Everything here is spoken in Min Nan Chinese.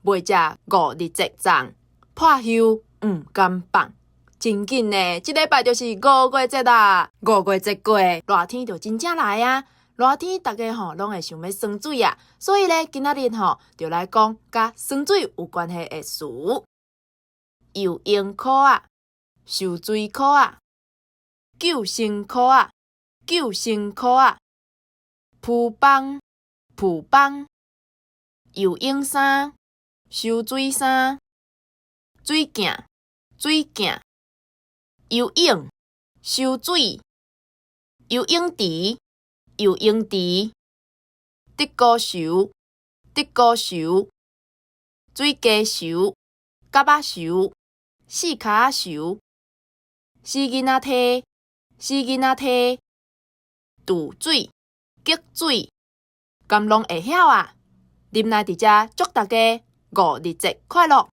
袂食五日節粽，破袖毋敢放。真緊呢，這禮拜就是五月節啦。五月節過，熱天就真正來啊！熱天逐家吼攏會想欲耍水啊，所以咧今仔日吼就來講佮耍水有關係的詞。游泳褲仔，泅水褲仔，救生褲仔，救生褲仔，浮枋，浮枋，游泳衫，泅水衫，水鏡，水鏡，游泳，泅水，游泳池，游泳池，竹篙泅，竹篙泅，水雞泅，蛤仔泅，四跤仔泅，死囡仔梯，死囡仔梯，渡水，激水，敢攏會曉啊？林奈佇遮祝大家五日節快樂！